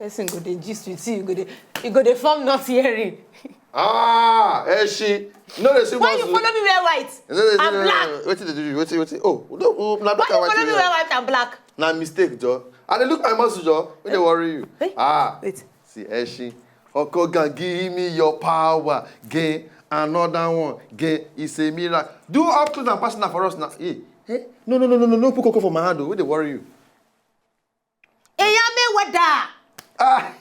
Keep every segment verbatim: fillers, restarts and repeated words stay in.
Person go dey gist with you, you go dey, you go dey form not hearing. Ah, Eshi. No, they see Why you follow me wear white No, no, no, and no, black? no. Wetin dey do you? Wetin, wetin? Oh, no, oh, na black Why and you white. follow me you wear know. white and black? Na mistake, Joe. I dey look my muscle, Joe. When they worry you. Hey, Ah, wait. See, Eshi. Okogan, give me your power. Gain another one. Gain, it's a miracle. Do up close and personal for us now. Hey, hey. No, no, no, no, no, no. Put cocoa for my hand, oh. When they worry you. Eya Mayweather, Ah,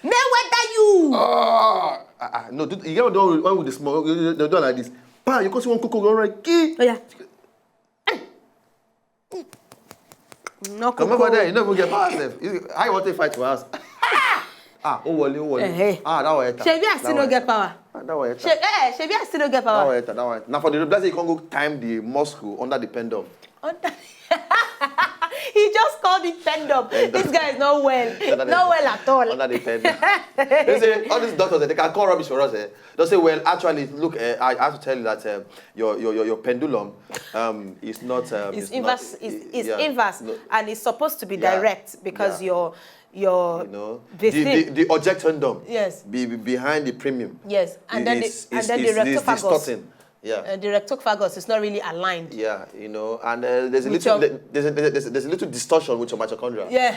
Mayweather you. ah, ah, ah. No, do, you get one one with the small. You do like this. Bam, you come see one cocoa go right. Key. Oh yeah. No Come cocoa. over there. You never get power, sef. You- How you want to fight for us? Ah, oh, wọlé, oh, wọlé. Eh, eh. Ah, that one enter. Shebi I still no get power. Ah, that one enter. She, eh, shebi I still no get That power. one enter. That one. Now for the blessing, you can go time the Moscow under the pendulum. He just called it pendulum. This guy is not well. Not well at all. Under the pendulum. They say all these doctors, eh, they can call rubbish for us. Eh? They'll say, well, actually, look, eh, I have to tell you that um, your, your, your, your pendulum um, is not. Um, It's is inverse. Not, It's, i- it's yeah, inverse, no, and it's supposed to be Yeah. direct because Yeah. your your You know, the the, thing. the, the objectundum Yes. be, be behind the premium. Yes, and then Is- the, and is- then the is- is rectophagus. Distorting. Yeah. Uh, the rectophagus is not really aligned. Yeah, you know, and uh, there's a With little your- there's a, there's, a, there's a little distortion with your mitochondria. Yeah,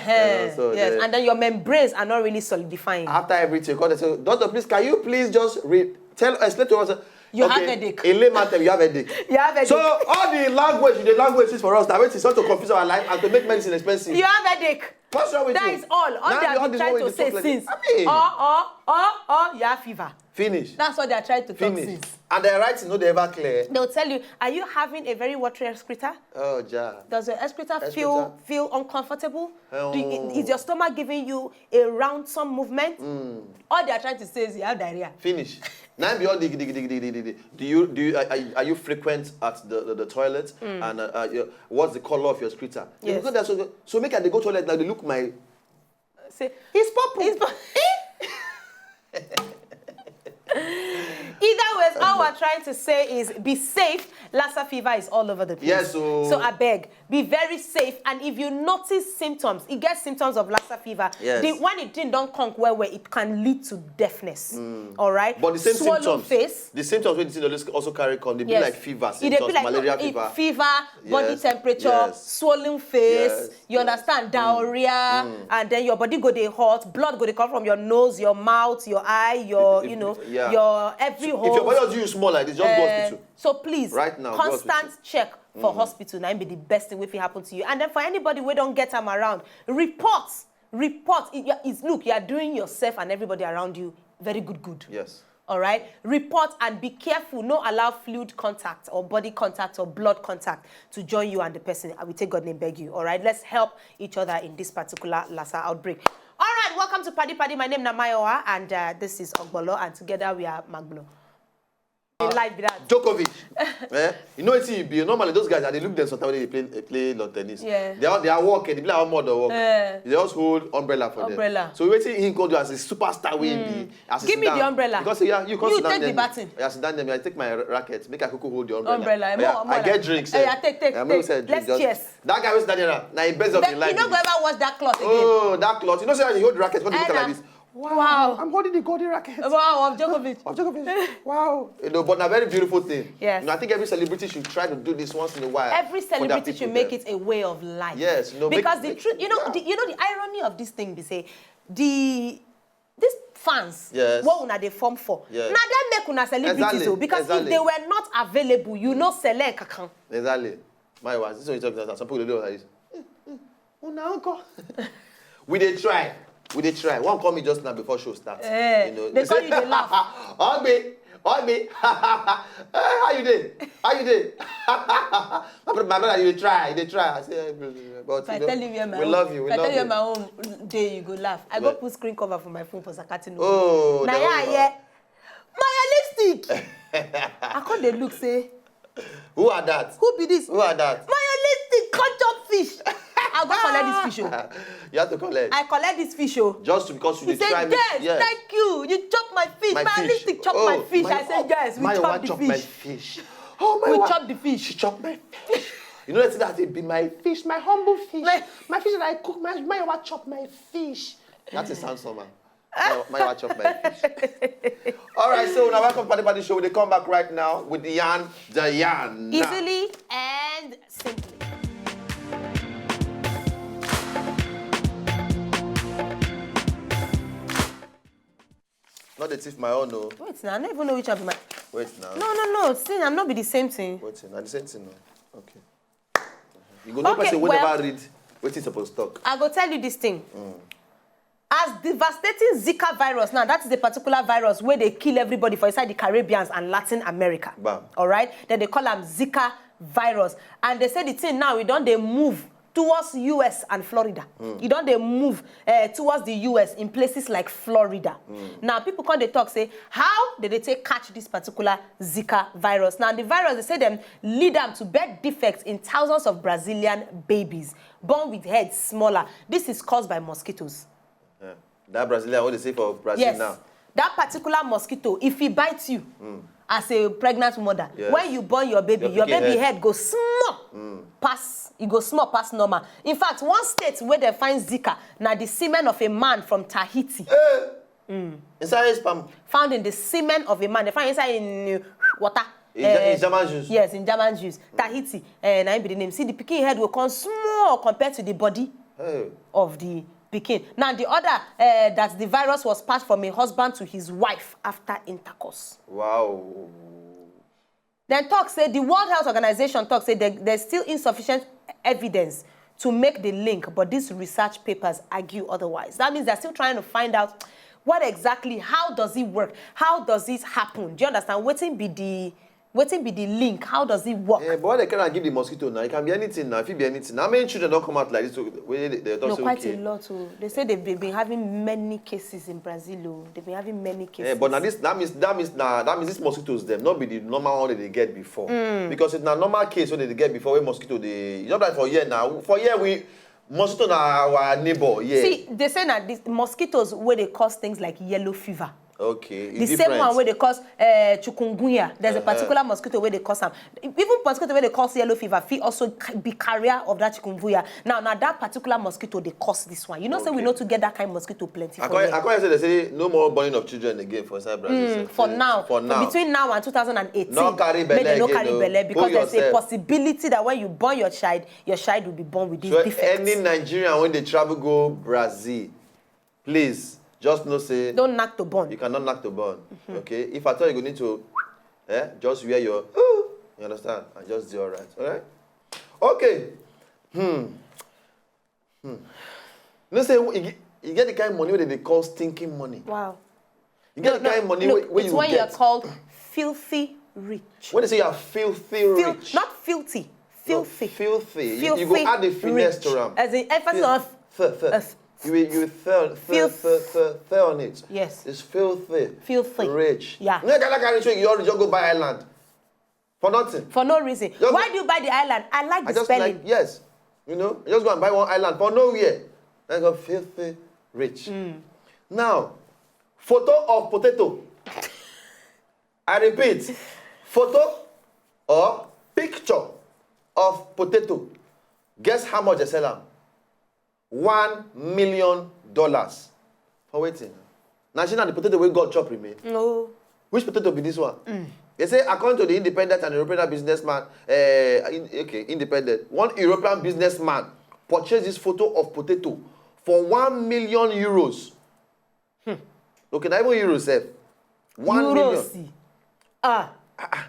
Uh, so yes, the- and then your membranes are not really solidifying. After everything, you come and say, doctor, please, can you please just re- tell explain to us? You Okay, have headache. In layman term, you have headache. You have headache. So all the language, the language is for us. That way it's not to confuse our life and to make medicine expensive. You have headache. What's wrong with That you? is all. All Now they you have all been this trying one to with say the since. I mean, Or or or or you have fever. Finish. That's what they are trying to talk Finish. since. And the writing, no, they ever clear. They'll tell you, are you having a very watery excreta? Oh, ja. Does your excreta Excreta. feel feel uncomfortable? Do you, Oh. is your stomach giving you a round some movement? All they are trying to say is you have diarrhea. Finish. Now be all dig dig dig dig dig dig. Do you do you are, are you- are you frequent at the, the, the toilet? And uh, uh, your, what's the color of your excreta? Yes. Because that's so, so make I dey go toilet now. They look my Say, it's purple. it's pu- Either ways, all we're trying to say is be safe. Lassa fever is all over the place. Yes, so- So I beg, be very safe. And if you notice symptoms, you get symptoms of Lassa fever. Yes. The, when it didn't don't conk well, where it can lead to deafness. All right. But the same Swollen symptoms. face. The symptoms wey the thing always also carry come. They be Yes. Like fever It dey symptoms, be like, malaria no, it- fever. Fever, body Yes, temperature, yes. Swollen face. Yes, You yes. Understand? Diarrhea, and then your body go dey hot. Blood go dey come from your nose, your mouth, your eye, your If- you if- know, yeah. your every If hole. Your body just use small like this, just go Eh, hospital. So please, Right now, go constant hospital. Check for hospital. Now be the best thing wey fit happen to you. And then for anybody wey don get am around, report, report. It, it's look, you are doing yourself and everybody around you very good, good. Yes. All right. Report and be careful. No allow fluid contact or body contact or blood contact to join you and the person. I will take God name beg you. All right. Let's help each other in this particular Lassa outbreak. All right. Welcome to Paddy Paddy. My name is Namayoa and uh, this is Ogbolo, and together we are Magbolo. Life be that. Djokovic. Eh? You know what he be? Normally, those guys, they look them sometimes when they play, they play lawn tennis. Yeah. They are, they are working. They play our mother work. Eh. They just hold umbrella for Umbrella. Them. So wait till he go do as a superstar wey he be. As he Give sit me down. the umbrella. Because say, yeah, you come You sit down take the there. baton. Yeah, sit down there. I take my ra- racket. Make I quick hold the umbrella. Umbrella. Yeah, More, I more. Get drinks. Eh, Eh, yeah, take, take, yeah, take. Make we say drink, Let's just- cheers. That guy was standing there. Now he bends up Then in line. You no go ever watch that cloth again. Oh, that cloth. You know, say he hold the racket. What do you Eh, look like na- this? Wow. I'm holding the golden racket. Wow, of Djokovic. Of Djokovic. Wow. You know, but a very beautiful thing. Yes. You know, I think every celebrity should try to do this once in a while. Every for their celebrity people should make there. It a way of life. Yes, no, make- Because the make- truth, you know, yeah. the, you know the irony of this thing be say the these fans Yes. What una dey form for? Yes. Na dem make una celebrities Exactly, o, because exactly. If they were not available, you no select kankan. Exactly. My wife, this one you talk about. Some people dey do like this. Una uncle. We dey try. We dey try. One call me just now before show start. Eh, You know, they call you, they laugh. Ogbe, Ogbe. Hey, how you dey? How you dey? My brother, my brother, you dey try, you dey try. I say, eh, but If I you know, tell you where my we own, love you. We if I love tell you you. My own day, you go laugh. I go Well- put screen cover for my phone for Zakati no. Oh, Na that yeah, one. Yeah. My lipstick. I come dey look say, Who are that? Who be this? Who are that? My lipstick come chop fish. I go collect this fish o. You have to collect. I collect this fish o. Just because you He dey say, try me. Yes, Yes. Thank you. You chop my fish. My My, fish. Lipstick chop Oh, my fish. my- I say, yes, we my chop wife the chop fish. My fish. Oh my We wife. Chop the fish. She chop my fish. You know that it be my fish, my humble fish. My fish that I cook, my, my wa chop my fish. That is sound somehow. My, my wa chop my fish. All right, so now welcome to Party Party Show. They come back right now with the yarn, the yarn. Easily and simply. Not the thief my own, no. Wait now, I don't even know which one be my. Wait now. No, no, no. See, I'm not be the same thing. Wait now, the same thing, no. Okay. You go know. Okay, person wey well, never read wetin suppose talk. I go tell you this thing. Mm. As devastating Zika virus now, that is a particular virus where they kill everybody for inside the Caribbeans and Latin America. Bam. All right? Then they call them Zika virus. And they say the thing now, we don't they move towards U S and Florida. Mm. You don't they move uh, towards the U S in places like Florida. Mm. Now, people come they talk, say, how did they take catch this particular Zika virus? Now, the virus, they say them lead them to birth defects in thousands of Brazilian babies born with heads smaller. This is caused by mosquitoes. Yeah. That Brazilian, what they say for Brazil. Yes. Now. That particular mosquito, if he bites you, mm, as a pregnant mother, yes, when you born your baby, your, your baby head, head go small, mm, pass, it go small pass normal. In fact, one state where they find Zika, now the semen of a man from Tahiti. Eh. Mm. Inside his sperm. Found in the semen of a man. They find inside in uh, water. In, uh, in German juice. Yes, in German juice. Mm. Tahiti, uh, na be the name. See, the pikin head will come small compared to the body, hey, of the pikin. Now, the other uh, that the virus was passed from a husband to his wife after intercourse. Wow. Then talk say the World Health Organization talk say there, there's still insufficient evidence to make the link, but these research papers argue otherwise. That means they're still trying to find out what exactly, how does it work? How does it happen? Do you understand? Waiting be the waiting be the link. How does it work? Yeah, but why they cannot give the mosquito now? It can be anything now. If it be anything, how many children don't come out like this? So when they, they talk. No, say, quite okay, a lot. Oh. They say they've been, been having many cases in Brazil. Oh. They've been having many cases. Yeah, but now this that means that means now that means these mosquitoes them not be the normal one that they get before. Mm. Because it's not normal case when they get before when mosquito they you know like for year now for year we mosquito na our neighbor, yeah. See, they say that these mosquitoes where they cause things like yellow fever. Okay. The same one where they cause uh, chikungunya. There's uh-huh. a particular mosquito where they cause them. Even mosquito where they cause yellow fever, fit also be carrier of that chikungunya. Now, now that particular mosquito they cause this one. You know, okay. Say we know to get that kind of mosquito plenty. I can't say they say no more burning of children again for inside Brazil. Mm, for now, for now, between now and two thousand and eighteen, not carry belle, no carry belle because there's a possibility that when you born your child, your child will be born with this defect. So any Nigerian when they travel go Brazil, please just know say don't knock to born. You cannot knock to born. Mm-hmm. Okay, if at all you go need to, eh, just wear your, you understand, and just do all right. All right. Okay. Hmm. Hmm. You know say you get, you get the kind of money where they call stinking money. Wow. You get no, the kind no, of money look, where, where it's you when get. You're Called filthy rich. When they say you're filthy rich, not filthy, filthy, no, filthy. Filthy. You, you go add the finesse to them. As in emphasis on f- f- f- you will, you will fail, fail, fail, fail, fail on it. Yes. It's filthy. Filthy. Rich. Yeah. No, like I you all just go buy island. For nothing. For no reason. Why do you buy the island? I like the spelling. Like, yes. You know, you just go and buy one island for nowhere. That's a filthy rich. Mm. Now, photo of potato. I repeat, photo or picture of potato. Guess how much they sell them? One million dollars. For waiting. Now, she not the potato we God chop remain. No. Which potato be this one? Mm. They say, according to the independent and European businessman, uh, in, okay, independent, one European businessman purchased this photo of potato for one million euros. Hmm. Okay, not even euros, sef. One million. Euros. Ah. Ah, ah.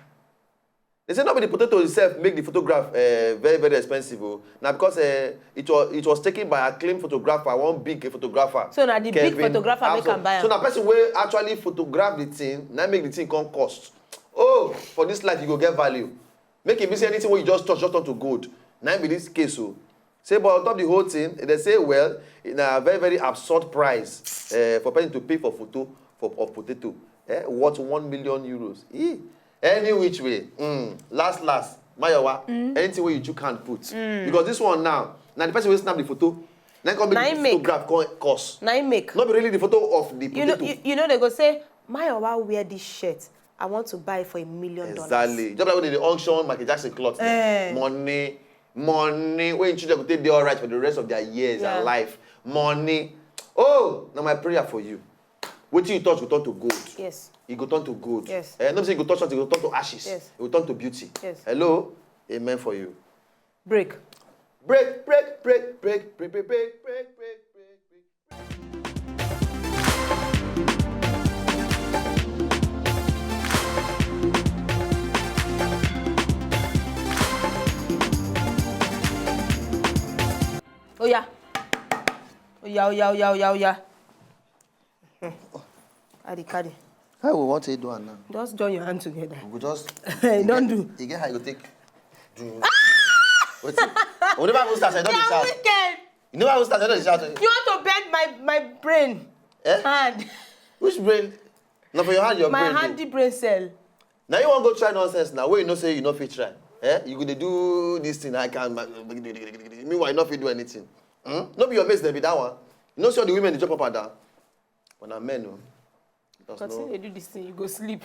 They say not be the potato itself make the photograph uh, very, very expensive. Oh. Now because uh, it was it was taken by a acclaimed photographer, one big photographer. So now the Kevin big photographer make am buy am. So now person will actually photograph the thing, now make the thing come cost. Oh, for this life you go get value. Make it be say anything where you just touch, just turn to gold. Now be this case, so say, but on top of the whole thing, they say, well, in a very, very absurd price uh, for person to pay for photo for of potato, eh, worth one million euros. Eh? Any which way, mm, last, last, Mayowa, mm, anything where you two can't put. Mm. Because this one now, now the person will snap the photo, then come make the photograph come cost. Now make. Not be really the photo of the potato. You know, you, you know they go say, Mayowa wear this shirt. I want to buy it for a million dollars. Exactly. Just like when they auction Michael Jackson clothes. Eh. Money. Money wey im children go take dey alright for the rest of their years Yeah. and life. Money. Oh, na my prayer for you. Wetin you touch go turn to gold. Yes. E go turn to gold. Yes. Eh, no be say e go touch something, e go turn to ashes. Yes. E go turn to beauty. Yes. Hello? Amen for you. Break. Break, break, break, break, break, break, break, break, break, break, break. Oya. Oya, oya, oya, oya, oya. Carry, carry. How we want to do am now? Just join your hand together. We go just. Don't do. You get how you go take. Do. Wetin? We never even start. I don dey You're shout. Wicked. You never even start. I don dey shout. You want to bend my my brain Eh? hand. Which brain? Na for your hand, your My brain. dey. Handy brain cell. Now you wan go try nonsense now. Wey you know say you no fit try. Eh? You go dey do this thing. I can. Meanwhile, you no fit do anything. Hmm? No be your mates dem be that one. You know say all the women dey jump up and down. But na men o. Because Continue no. Dey do this thing, you go sleep.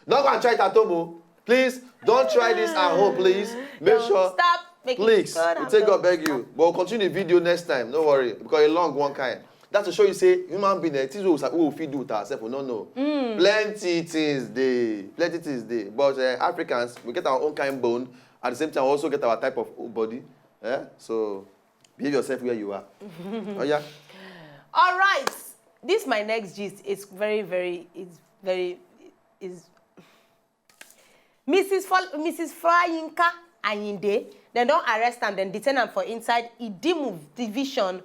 Don't go and try it at home o. Please don't try this at home, please. Make Don't sure. Stop. Make it Please, turn we and take go. God beg you. But we'll continue the video next time. No worry. Because a long one kind. That's to show you say human being, eh, things we we fit do with ourselves, we no know. Plenty things dey, plenty things dey. But uh, Africans, we get our own kind bone. At the same time, we also get our type of body. Eh? So behave yourself where you are. Oh yeah. All right. This my next gist is very, very, it's very, is Missus Fol- Missus Fayinka Ayinde, dem don arrest am, dem detain am for inside Idimu division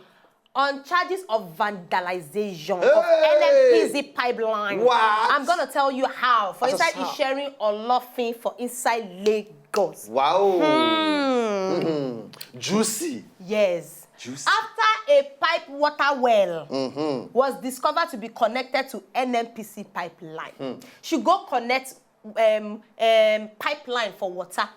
on charges of vandalization of Hey! N N P C pipeline. What? I'm gonna tell you how. For As a inside how? Isherin Olofin for inside Lagos. Wow. Mm. Juicy. Yes. Juicy. After a pipe water well Mm-hmm. was discovered to be connected to N N P C pipeline, Hmm. she go connect um, um, pipeline for water.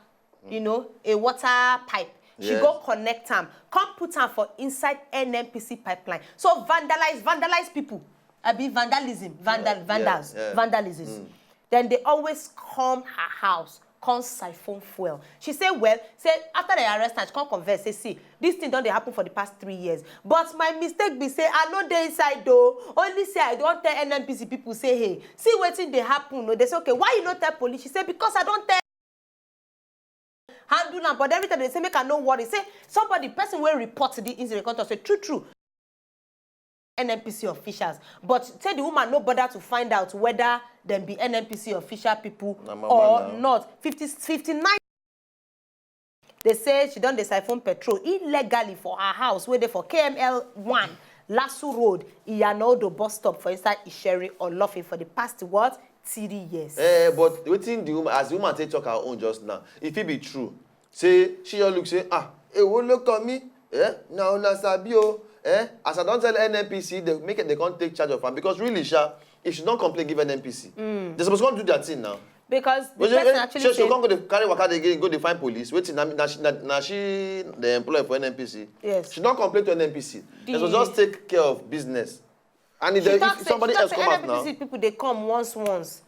You know, a water pipe. She Yes. Go connect am, come put am for inside N N P C pipeline. So vandalize, vandalize people. I be vandalism, vandal, Yeah, yeah, vandals, yeah. vandalism. Then they always come her house, come siphon fuel. She say, well, say after they arrest her, she come converse, say, see, this thing don dey happen for the past three years. But my mistake be say I no dey inside though. Only say I don tell N N P C people say, hey, see wetin dey happen. No, they say, okay, why you no tell police? She say, because I don tell handle am, but every time they say make I no worry. Say somebody, person wey report the incident, come talk say true, true. N N P C officials, but say the woman no bother to find out whether dem be N N P C official people Na mama or now. Not. Fifty, fifty-nine. They say she don dey siphon petrol illegally for her house wey dey for K M L one, Lasu Road, Iyana Odo bus stop for inside Isheri Olofin for the past, what, three years. Eh, but wetin the woman, as the woman take talk her own just now, if it be true, say she just look say, ah, ewo ló kàn mí, eh, na una sabi o, eh, as I don tell N N P C, they make it, they come take charge of am, because really, sha, if she don complain give N N P C, they suppose come do their thing now. Because the But person she, actually she, she said, come go dey carry waka dey again, go dey find police. Wetin na, na she, na, na she dey employ for N N P C. Yes. She don complain to N N P C. They The- suppose just take care of business. And if, she they, talk if say, somebody she talk else say come out now, N N P C people dey come once once,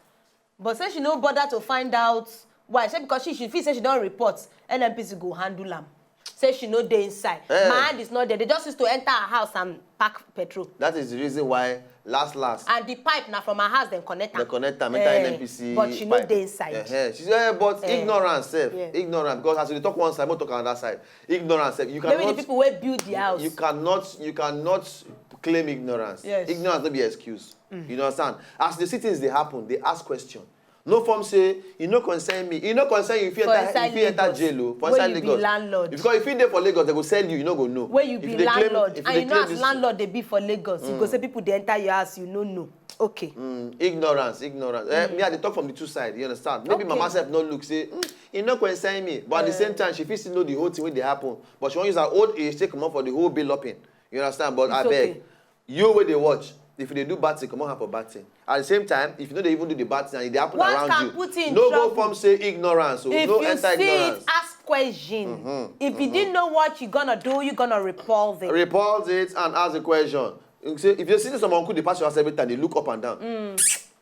but say she no bother to find out why. Say because she, she feel say she don report, N N P C go handle am. Say she no dey inside. Eh. My hand is not there. They just used to enter her house and pack petrol. That is the reason why last last And the pipe na from her house dem connect am. they connect am enter Eh, N N P C. But she no Pipe. Dey inside. Eh, eh. She say, eh, but Eh. Ignorance sef, Yeah. Ignorance, because as we dey talk one side, we talk another side. Ignorance sef, you cannot. Maybe the people wey build the house. You cannot, you cannot claim ignorance. Yes. Ignorance no be excuse. You understand? As the things dey happen, they ask question. No form say e no concern me. E no concern you if you For enter, inside if you enter Lagos, jail o. For wey inside you be Lagos. Landlord. If you, if you dey for Lagos, they go sell you. You no go know. Wey you If be you dey claim, landlord, if and dey you know claim as this landlord dey be for Lagos, you go say people dey enter your house, you no know. Okay. Mm, ignorance, ignorance. Eh, me, I dey talk from the two sides. You understand? Maybe Okay. mama sef no look say, mm, e no concern me, but at the Eh. Same time, she fit still know the whole thing wey dey happen, but she wan use her old age take comot for the whole bill upping. You understand? But It's abeg, okay. You wey dey watch, if you dey do bad thing, comot hand for bad thing. At the same time, if you no dey even do the bad thing and e dey happen What around can you, put you in no go trouble? Form say ignorance o. If No you enter see ignorance. It, ask question. If you didn't know what you gonna do, you gonna repulse it. Repulse it and ask the question. You say, if you see some uncle dey pass your house every time, dey look up and down.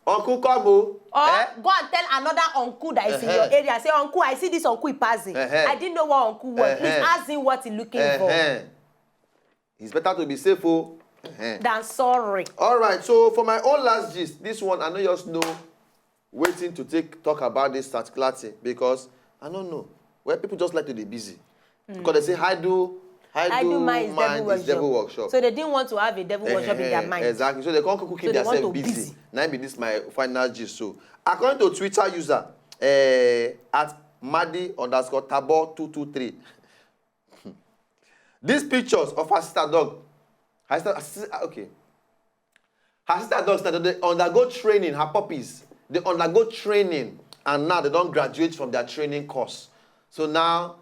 Uncle Kobo. Or eh? Go and tell another uncle that is uh-huh. in your area. Say, "Uncle, I see this uncle in passing. Uh-huh. I didn't know what uncle was. Uh-huh. Please ask him what he's looking uh-huh. for." It's better to be safe, oh. Uh-huh. Than sorry. All right, so for my own last gist, this one, I know you just know waiting to take talk about this particular thing because I don't know. Well, people just like to be busy. Mm. Because they say, "Idle, idle mind is devil workshop." So they didn't want to have a devil workshop uh-huh. in their mind. Exactly. So they can't keep so themselves busy. busy. Now be this my final gist. So according to Twitter user uh, at Madi underscore Tabor two two three, these pictures of her sister dog, her sister, okay, her sister dogs now they undergo training, her puppies, they undergo training and now they don't graduate from their training course. So now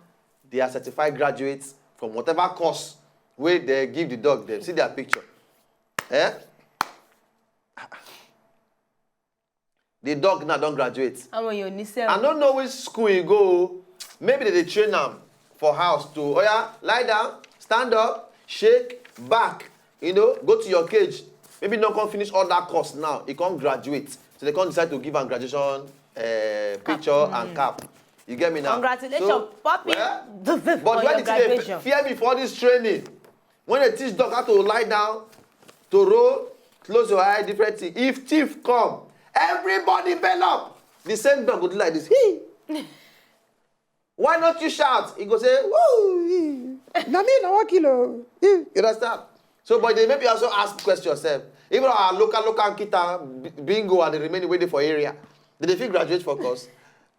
they are certified graduates from whatever course where they give the dog them. See their picture. Eh? The dog now don't graduate. Àwọn èèyàn ò ní sẹ́ I don't know which school you go. Maybe they dey train am for house to, "Oh yeah, lie down, stand up, shake, back, you know, go to your cage." Maybe not come finish all that course now. He can't graduate. So they can't decide to give am graduation uh, picture mm. and cap. You get me now? Congratulations, so, puppy. Well, but when did they fear me for this training? When they teach dog how to lie down, to roll, close your eye, different thing. If thief come, everybody bell up. The same dog go do like this. He. Why not you shout? He go say, "Woo! Na me na one kilo." You understand? So, but they maybe also ask question yourself. Even our local local kita bingo and the remaining waiting for area. Did they feel graduate for course?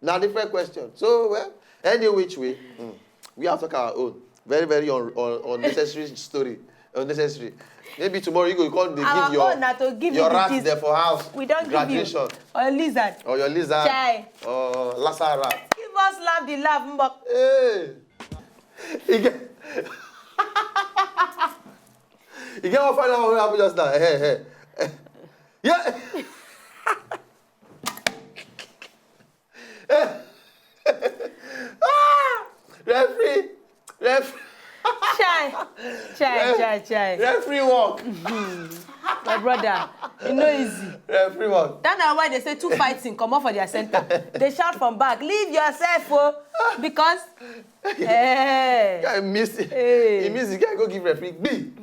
Now different question. So well, any which way, mm, we have to talk our own. Very, very un, un, unnecessary story. Unnecessary. Maybe tomorrow you go call the give your, own, to give your rat there for house. We don't graduation. Give you. Or lizard. Or your lizard. Chai. Or lassa rat. Give us laugh the laugh, mbok. Hey. You get, you get what final one happen just now? Hey, hey. Yeah. Ah! Referee! Referee! Chai! Chai, chai, chai. Referee work! My brother, e no easy. Referee work! That na why they say two fighting comot for their center. They shout from back, "Leave yourself o!" Because eh. Guy miss it. Hey. He miss the guy go give referee. Be.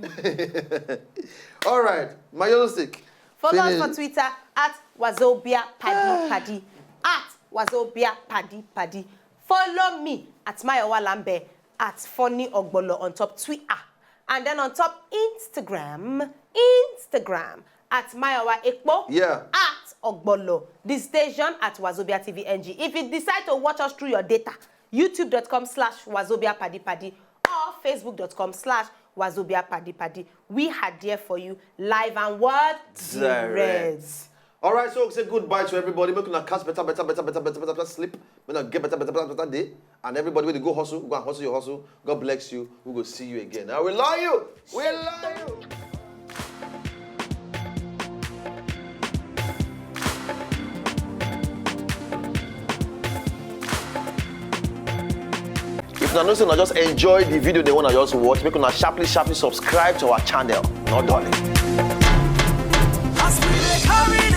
All right, my yellow stick. Follow us for Twitter at Wazobia Paddy Paddy. At Wazobia Paddy Paddy. Follow me at Mayowa Lambe at Funny Ogbolo on top Twitter. And then on top Instagram, Instagram at Mayowa Ekpo. Yeah. At Ogbolo. The station at Wazobia T V N G. If you decide to watch us through your data, youtube.com slash Wazobia Paddy Paddy or facebook.com slash Wazobia Paddy Paddy. We are there for you, live and what? Direct. Direct. All right, so say goodbye to everybody. Make una catch better, better, better, better, better, better sleep. Make una get better, better, better, better day. And everybody wey dey go hustle, go and hustle your hustle. God bless you. We go see you again. I will love you. We love you. If una know say una just enjoy the video, they wanna just watch, make una sharply, sharply subscribe to our channel. No darling. As we dey carry